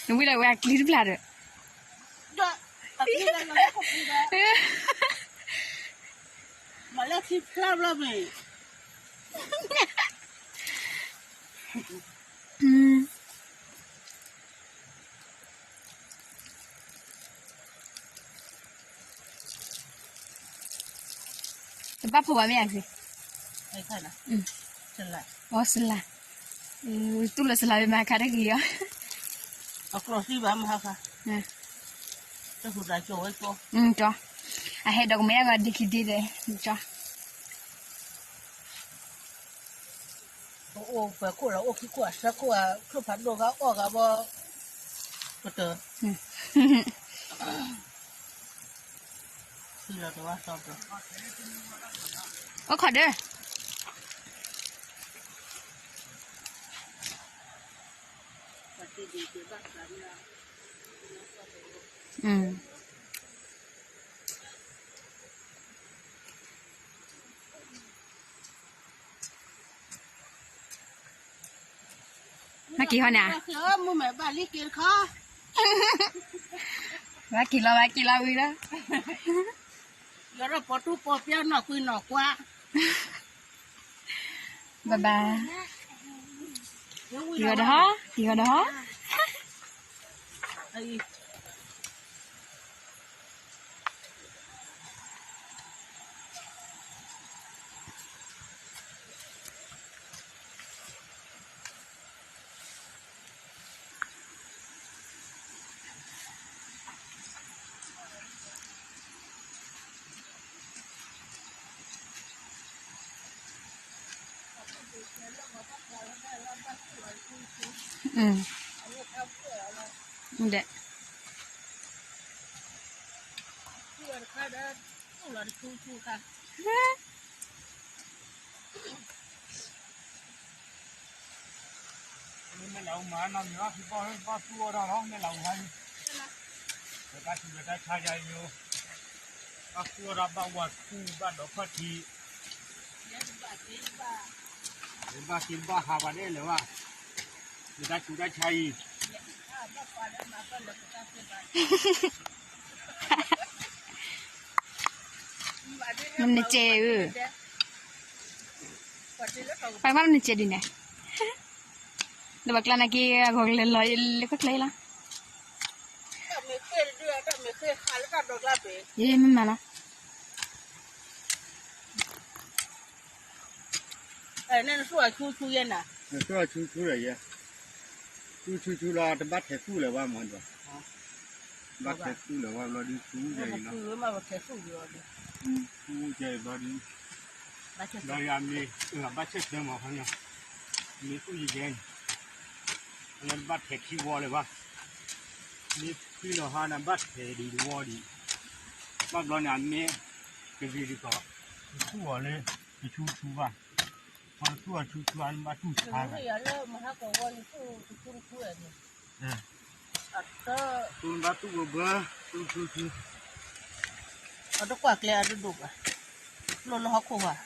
နဝံၤလၢဝဲအကျံတဖျၢ်ဒီး, မၤလၢခံဖျၢၣ်ဘျီမ့ၢ် တဘၣ်ဖိဘၣ်မ့ၢ်ဧါ, အီစလါ, တူၢ်လိာ်စလါဝဲမၤခါတဂ့ၤအီၤ, အကျိၣ်သံဘၣ်မၤခါ, တဟူးတၢ်ကၠီဝဲကၠီ, အဟဲဒီးကမဲအဂီၤဒံခံဒံဒီး, အိၣ်ပှဲၤခိၣ်လီၤ အိၣ်ခံခိၣ်အဆၢခိၣ်အချိၣ်ဖးဒိၣ်ဂၤအီၣ်ဂၤဘီ, ကတၢၢ်, အိၣ်ခိးဒၢ မၤက့ၤဟီန့ၣ်, မုၢ်မဲာ်ဘၣ်လံက့ၤတခီ, မၤက့ၤလီၤ မၤက့ၤလီၤဝံၤလီၤ, ယီၤဒီးပီတူၢ်ပီပျၢ်နီၢ်ကွံနီၢ်ကွါ, ဘၣ်ဘၣ်, တံၤဂီၤဒီးဟီ, တံၤဂီၤဒီးဟီ. ဒဲး မ့ၢ်လၢအူမၤနီတမံၤဘၣ် ဖံဘီၣ်ဘၣ်သူၣ်အီၣ်တၢ်လီၤ မ့ၢ်လၢအူဟါလံ, ဒီးတၢ်ဆူးဒီးတၢ်ဆါယၤအံၤ, ဘၣ်သူၣ်အီၣ်တၢ်ဘၣ်ဝါထူဘၣ်ဒီးခီၣ်ထံး, ဘၣ်သ့ဘၣ်ဟးပှၤဒဲးလၢၤဘၣ်, ဒီးတၢ်ဆူးတၢ်ဆါအံၤ နစဲးဧၢ, ပှၤမ့ၢ်နစဲးဒ်န့ၣ်, လၢပှၤကျါနာ်က့ အဂီၤကလဲၤလီၤလၢခီၣ်ချၢလီၤ, ယမ့ၢ်မၤလီၤ. နသူၣ်အဆူဆူဒီးယဲ, သူၣ်ဆူဆူလီၤ တဘၣ်ထဲးသူၣ်လၢၤဘၣ်မးဒီး, ဘၣ်ထဲးသူၣ်လၢၤဘၣ်ဘျီဒုးသူၣ်ယဲအံၤလီၤ, သူၣ်ယဲအံၤဘျီဒုး, ဘျီဒုးအမ့ၢ်, ဘၣ်ဆဲးသၢမးခီညါ, မ့ၢ်သူၣ်ယဲယဲန့ၣ်, အလၢတဘၣ်ထဲးခံဝီလၢၤဘၣ်, မ့ၢ်ဖှံလီၤဟါန့ၣ် ဘၣ်ထဲးဒံးတဝီဒံး, ဘၣ်ဘျီန့ၣ် အမ့ၢ်ကဂ့ၤဒ်သိး, တသူၣ်အီၤလၢ တဆူဆူဘၣ်, ပှၤတသူၣ်အီၤဆူဆူအါနဘၣ်တူၢ်ဆါဘၣ်, သူနဘၣ်သူၣ်ဘၢဘၢ, သူဆူဆူ, အတကွၢ်ကျဲအဒိၣ်ဒိၣ်ဘၣ်, လိၣ်လၢဟီၣ်ခိၣ်ဘၣ်,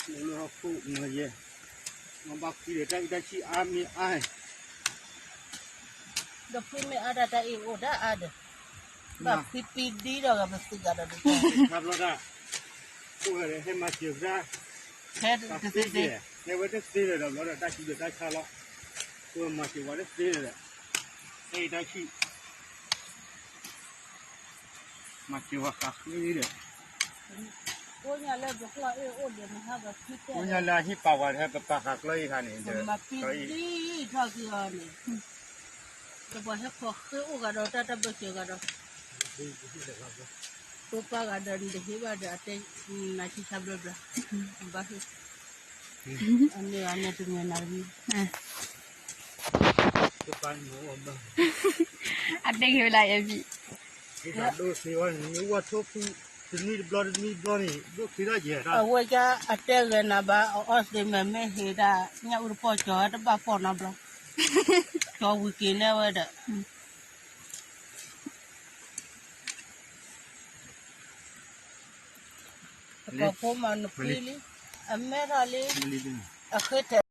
လိၣ်လၢဟီၣ်ခိၣ်မ့ၢ်ယဲ, မ့ၢ်ဘၣ်ဖှံဒီးတၢ်အံၤတၢ်ဆံးအါမ့ၢ်အါ ဒီးဖှံမ့ၢ်အါဒၣ်တၢ်အံၤအိၣ်ဒၣ်အါဒီး, ဘၣ်ဖှံပံဒံဒီးဂၤပသံဂၤဒီး, ခါဘျီဒၣ်, အိၣ်ဂၤဒီးဟဲမၤစၢၤပတၢ်, ဟဲတသ့ကဲ, ဟဲဝဲတသ့လၢၤဒီးဘျီဒီးတၢ်စံးဒီးတၢ်ဆါလီၤ, အိၣ်မၤစၢၤပှၤတသ့လၢၤဒီး, ဟဲအံၤတၢ်ဆံး မၤစၢၤဝဲဃးဃ့ဒီး, ကိးညါလၢပကျီၢ်အ့ၣ်အိၣ်ဒီးမဟါဘၣ်ဖံတဲ, ကိးညါလၢအဟံၣ်ပာ်ဝဲဒီးပပာ်ဃာ်ကျီၢ်အ့ၣ်ခါန့ၣ်, မၤဖံဒံထီၣ်က့ၤအီၤန့ၣ်, ဒီးပှၤဟဲဖီၣ်ဃ့အိၣ်ဂၤဒီးတၢ်တၢ်ဘၢၣ်စၢၤဂၤဒီး, ဖိပၢ်ဂၤဒီးနတဟ့ၣ်ဘၣ်ဒီးအတဲ, နၤဆံဆါဘျီဘျီ, ဘၣ်ဟ့ၣ် အမ့ၢ်အန့ၣ်တမ့ၢ်နၤတမံၤ, အတဲက့ၤဝဲဒၣ်ယဘံၣ်, ဒိၣ်သ့ဝဲန့ၣ် မ့ၢ်ဝဲထိၣ်ဖူး, တနွံတဘျီတနွံတဘျီန့ၣ် ဒိၣ်ချ့ဒၣ်ယဲဒၣ်, အဝဲကအတဲဂဲၤနၤဘၣ် အအီၣ်သ့မဲာ်မ့ၢ်ဟ့ၣ်ဒၣ် ညၣ်အူတပီၢ်ကၠီၤတဘၣ်ဖီၣ်နီတဘျီ, ကၠီၤဝံၤက့ၤနဲဝဲဒီး ပကီၢ်ဖိမးနဖှံလံ, အမဲထီၣ်လံ, အဃ့ထဲး